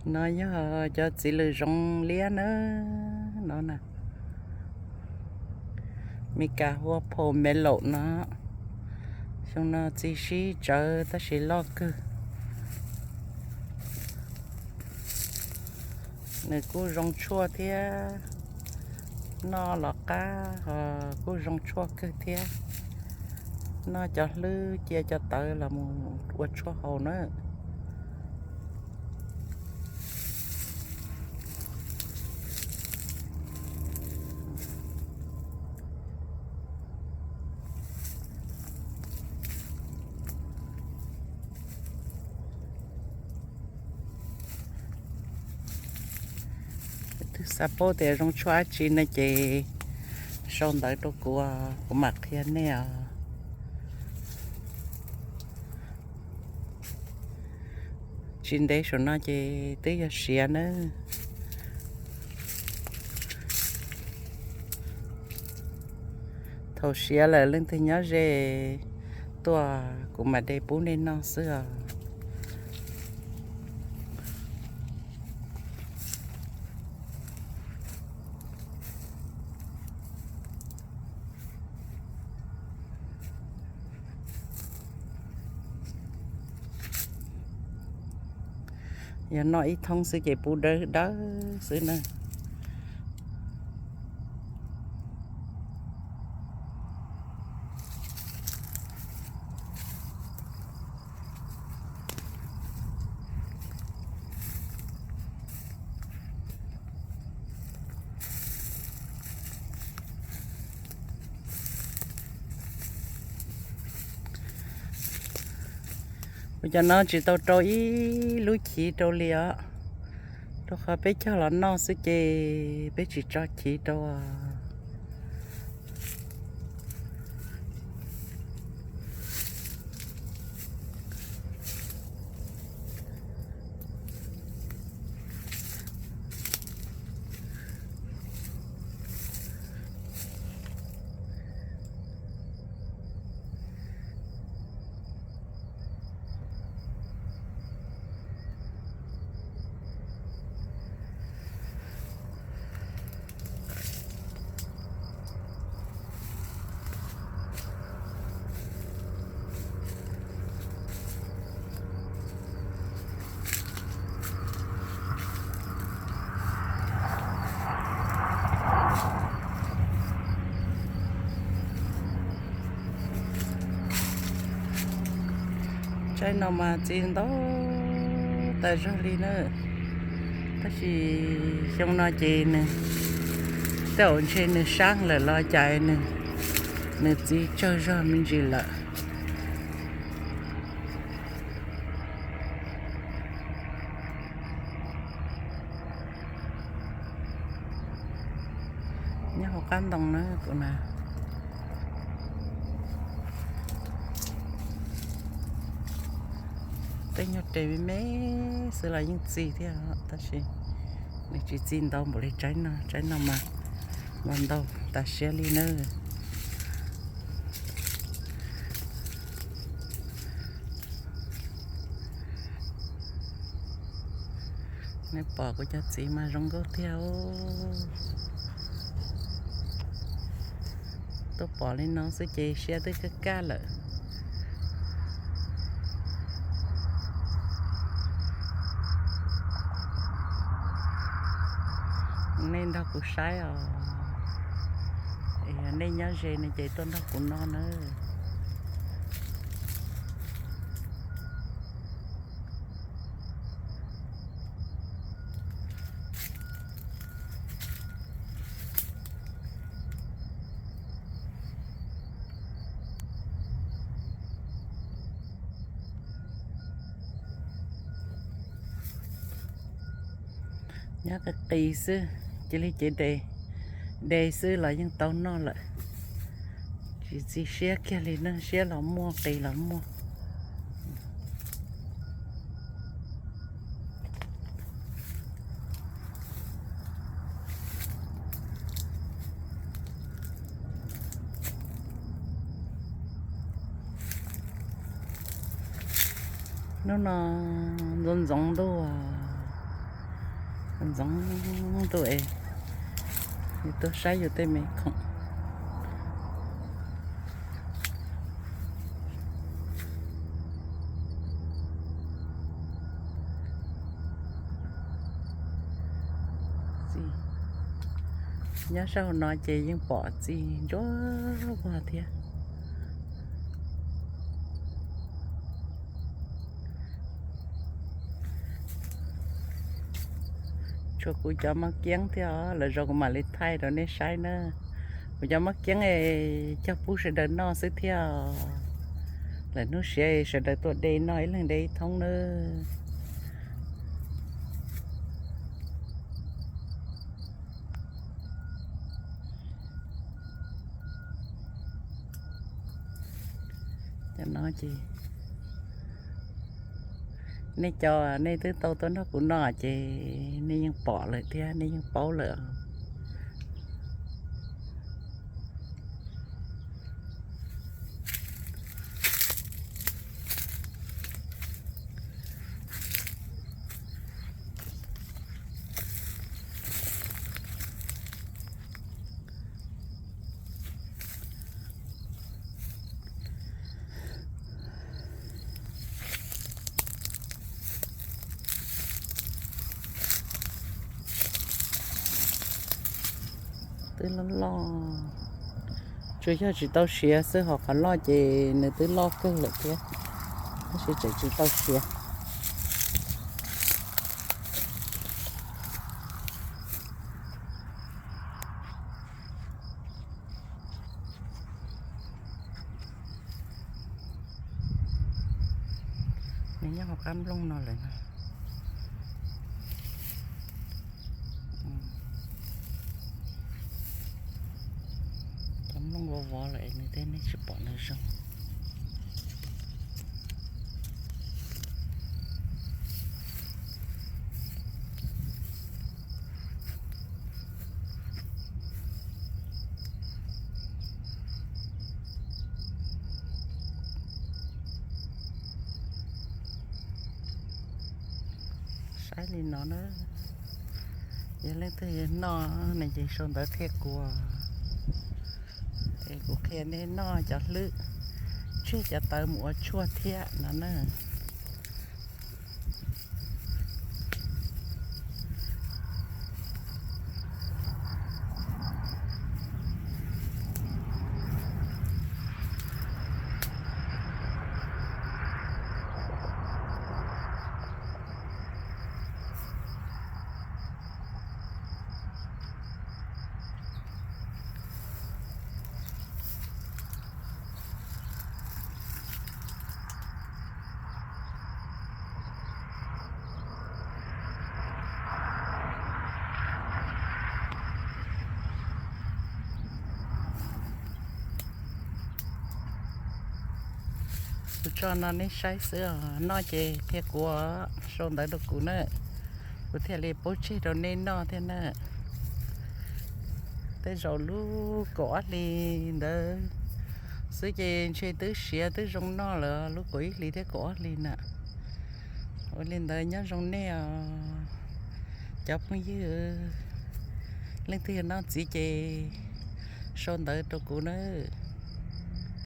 No yog cov txiv lws zoov liab na, no na. Meskas hu ua pomelo no. Xyoo no txi sib tsawv tab sis loj kawg. Nws kuj zoo tshuaj thiab, noj los qab ho kuj zoo tshuaj kawg thiab. Noj cov hlwb cia cov tawv los mus ua tshuaj haus na. Twg xav paub tias zoo tshuaj dab tsi no ces sau ntawv rau kuv, kuv mam qhia nej os. Tsis ntev saum no ces twb yog siav na. Thaum siav lawm leej twg nyob ze tuaj kuv mam de pub nej noj xwb os. Yog noj ib thoob xwb ces pub dawb dawb xwb na. Kuv cov no tsis tau rau ib lub chiv rau li os, rau qhov peb cog los noj xwb ces peb tsis tso chiv rau. Tsaib no mas txi ntau tas zog li na, tab sis xyoo no ces nws tej zaum ntshe nws sab lawm los cas nws txi tsawg zog me ntsis lawm. Nyob hauv qab ntoo na kuv na. Tej nyuag res me me xwb los yeej txi thiab tab sis nws tsis txi ntau npaum li tsaib no, tsaib no mas ntau ntau tas siab li na. Nej pom kuv cov txiv mas zoo nkauj tiag. Tuaj pom li no xwb ces siab twb kaj kaj lawm. Nej nrog kuv saib os. Yog nej nyob ze no ces tuaj nrog kuv noj nawb. Nyob qis qis xwb, cia li cev de, de xwb los yeej tau noj lawm. Tsis txi siab kiag li na, siab los muaj, qis los muaj. Hnub no ntxoov ntxoov ntuj, Ntxoov ntuj es, yus tuaj saib yus tej me khoom. Nyob sab hauv no ces yeej pom txiv ntsuab vog thiab. Tshuav kuv cov maj kiab thiab os, lwm zaus kuv mam li thaij rau nej saib na. Kuv cov maj kiab es cog pub sawv daws noj xwb thiab. Lwm hnub siav sawv daws tuaj de noj ib leeg de ib thoob nawb. Cov no ces nej cov nej twb tau tuaj nrog kuv noj ces nej yeej pom lawm thiab nej yeej paub lawm. Twb loj loj, tsuas yog tsis tau siav xwb, ho qhov loj ces nws twb loj kawg lawm thiab, tab sis tseem tsis tau siav. Nws nyob hauv qab nplooj no lawm no. Cov nplooj vov vov lawm nws thiaj nej tsis pom nws zoo. Saib li no na, yog leej twg noj ne ces sau ntawv qhia kuv, es kuv qhia nej noj cov hlwb, tseg cov tawv mus ua tshuaj thiab no na. Kuv tso no nej saib xwb os, noj ces qhia kuv, sau ntawv rau kuv na, kuv thiaj li paub tseg rau nej noj thiab na. Tej zaum lub kaum ob hlis ntawd xwb ces ntshe twb siav twb zoo noj lawm, lub kaum ib hlis thiab kaum ob hlis na. Ua li ntawd nyob zoo nej os cov phooj ywg, leej twg yog noj txiv ces sau ntawv rau kuv na.